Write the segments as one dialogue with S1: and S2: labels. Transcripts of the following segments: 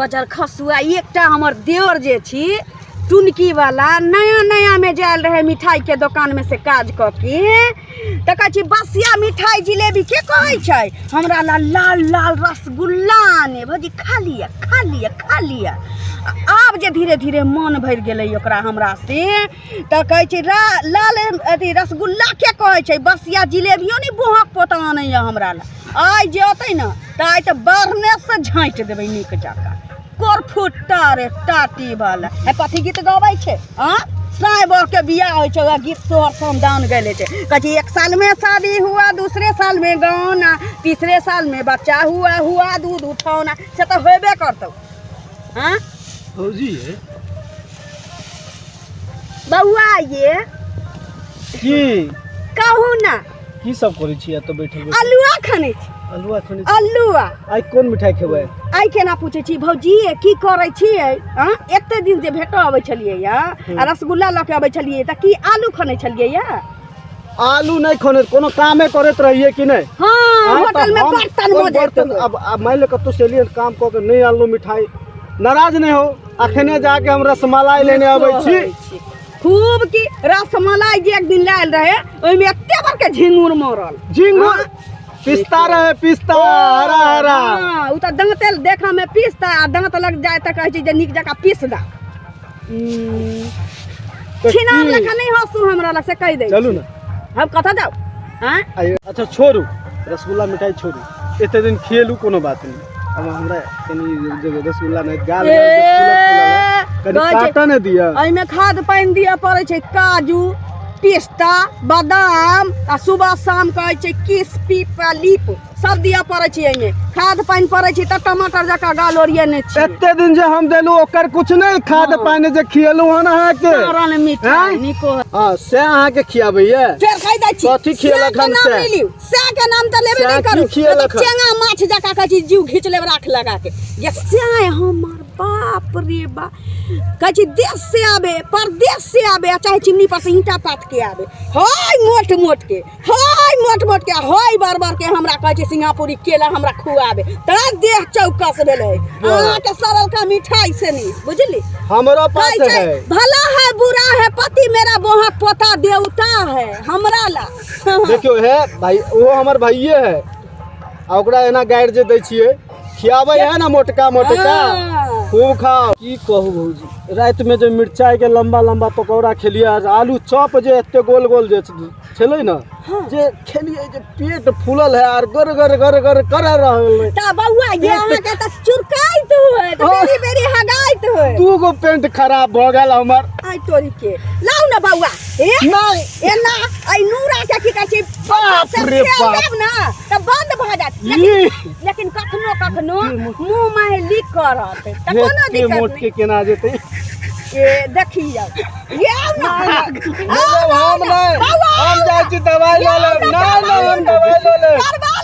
S1: बजर खसुआ एकटा हमर देवर जे छी टुनकी वाला नया नया में जायल रहे मिठाई के दोकान में से काज कऽ के, तऽ कहै छी बसिया मिठाई जिलेबी के कहै छै, हमरा ला लाल लाल रसगुल्ला आने, भौजी खा लिअ खा लिअ खा लिअ। आब जे धीरे धीरे मन भरि गेलै ओकरा हमरा से, तऽ कहै छै लाल अथी रसगुल्ला के कहै छै, बसिया जिलेबियो नहि बोहक पोता आनैए हमरा ला। आइ जे अतै ने तऽ आइ तऽ बढ़ने से झाँटि देबै नीक जकाँ। कोरफुट्टा रे टाटी वाला हे कथी गीत गबै छै? आँ साँय बह के बियाह होइ छै, वएह गीत सोहर समदाउन गेले छै। कहै छै एक साल में शादी हुआ, दूसरे साल में गौना, तीसरे साल में बच्चा हुआ, हुआ दूध उठौना। से तऽ होबे करतौ। आँ
S2: भौजी ये
S1: बौआ ये
S2: की
S1: कहू ना,
S2: की सब करै छी एतऽ बैठल बैठल?
S1: अलुआ खनै छी।
S2: अलुआ खनै छी?
S1: अलुआ।
S2: आइ कोन मिठाई खेबै?
S1: आइ केना पूछै छी भौजी की करै छियै? आँ एते दिन जे भेटऽ अबै छलियै या आ रसगुल्ला लऽ के अबै छलियै तऽ की आलू खनै छलियै या?
S2: आलू नहि खनै, कोनो कामे करैत रहियै कि नहि?
S1: हँ,
S2: आँ, तऽ
S1: होटल में
S2: हम
S1: बर्तन
S2: कोन
S1: मजैत
S2: बर्तन
S1: होबै।
S2: अब मानि लिअ कतहु से एलियै काम कऽ के नहि आनलहुँ मिठाई, नाराज नहि हो, अखने जाके हम रसमलाई लेने अबै छी।
S1: खूब की रसमलाई जे एक दिन लायल रहे ओहिमे एते बड़के झिंगुर मरल।
S2: झिंगुर? पिस्ता रहे, पिस्ता हरा हरा।
S1: हाँ, उ तऽ दाँते देखऽ में पिस्ता आ दाँत लग जाय तऽ कहै छै जे नीक जकाँ पीस दा।
S2: तऽ
S1: छिनार
S2: की?
S1: लेखा नहि हँसू हमरा लग से कहि दै।
S2: चलू ने।
S1: हम कतऽ जाउ? आँय?
S2: आइयो, अच्छा छोड़ू रसगुल्ला मिठाई छोड़ू, एते दिन खिएलू कोनो बात नहीं, अब हमरा कनी जे रसगुल्ला नहीं गाल
S1: ए,
S2: गाल जे फूलल फूलल है, कनी
S1: कहै छै,
S2: काटऽ ने दिअ।
S1: एहिमे खाद पानि दिअ पड़ै छै, काजू पिस्ता बादाम आ सुबह शाम कहै छै किस पीप आ लीप सब दिअ पड़ै छै, एहिमे खाद पानि पड़ै छै तऽ टमाटर जकाँ गाल ओरियेने छी।
S2: एते दिन जे हम देलू ओकर कुछ नहीं, खाद पानि जे खिएलू हन अहाँके।
S1: सड़ल मिठाई
S2: आँय?
S1: नीको।
S2: हाँ से अहाँके खियाबैया।
S1: फेर कहि दै छी।
S2: कथी खियेलक
S1: सएह के
S2: हन
S1: नाम
S2: से?
S1: नहि लिउ, सएह के नाम तऽ लेबे
S2: सएह
S1: नहि
S2: की
S1: करू।
S2: खियेलक हन?
S1: चेंगा माछ जकाँ कहै छी जीव घीच लेब राख लगा के। ये सएह हमर बाप रे बाप कहै छी देश से आबे परदेश से आबे आ चाहे चिमनी पर से ईंटा पात के आबे, हाय मोट मोट के, हाय मोट मोट के, हाय बर बर के हमरा कहै छै सिंगापुरी केला हमरा खुआबे, तोरा देह चौकस भेलै अहाँके सरल का मिठाई से नहीं, बुझली?
S2: हमरो पास
S1: कहै छै,
S2: है।
S1: भला है बुरा है पति मेरा बोहा पोता देवता है हमरा ला।
S2: देखियो हे भाई, वो हमर भाइये है आ ओकरा एना गारि जे दै छियै, खियाबै है ना मोटका मोटका।
S1: हाँ।
S2: खूब खाओ। की कहू भौजी, राति में जे मिरचाई के लंबा लंबा पकौड़ा खेलियै आ आलू चॉप जे एते गोल गोल जे छलै ने।
S1: हाँ।
S2: जे खेलियै जे पेट फूलल है आर गर गर गर गर कर रहल है।
S1: ता बौआ ये अहाँके तऽ चुरकाइत होय तऽ
S2: हाँ।
S1: बेरी बेरी हगाइत होय।
S2: दू गो पेंट खराब भऽ गेल हमर।
S1: आइ तोरी के लाउ ने बौआ। ए
S2: नहीं।
S1: एना एहि नूरा के की कहै छै,
S2: बाप
S1: से
S2: रे
S1: खेल
S2: बाप।
S1: देब ने तऽ बंद भऽ जायत।
S2: ई।
S1: लेकिन कखनो कखनो मुँह माहे लीक करत तऽ कोनो
S2: एते
S1: दिक्कत
S2: मोट
S1: नहि।
S2: के केना जेतै?
S1: ए देखियौ ये आउ ने।
S2: नहीं, हम नहीं, हम जाइ छी दवाई लऽ लेब। नहीं नहीं, हम दवाई लऽ लेब।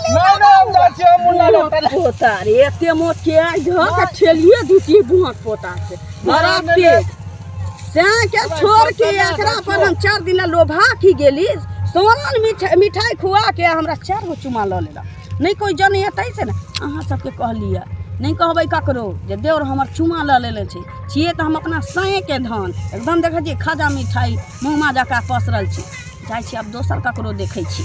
S2: नहीं नहीं, हम जाइ छी, हम मुन्ना डॉक्टर।
S1: पोता रे एते मोट के आइ धऽ के ठेलिए दितियै बुहक पोता के बड़ा तेज सएह के छोड़ के एकरा पर हम 4 दिन लोभा की गेली, सोनल मिठाई खुआ के हमरा 4 गो चुमा लऽ लेलक। नहि कोइ जनैए तै से ने अहाँ सबके कहलियै, नहि कहबै ककरो जे देवर हमर चुमा लऽ लेले छै। छियै तऽ हम अपना साँयके धन एकदम देखै छियै खाजा मिठाई मुँहमा जकाँ पसरल छी। जाइ छी आब दोसर ककरो देखै छी।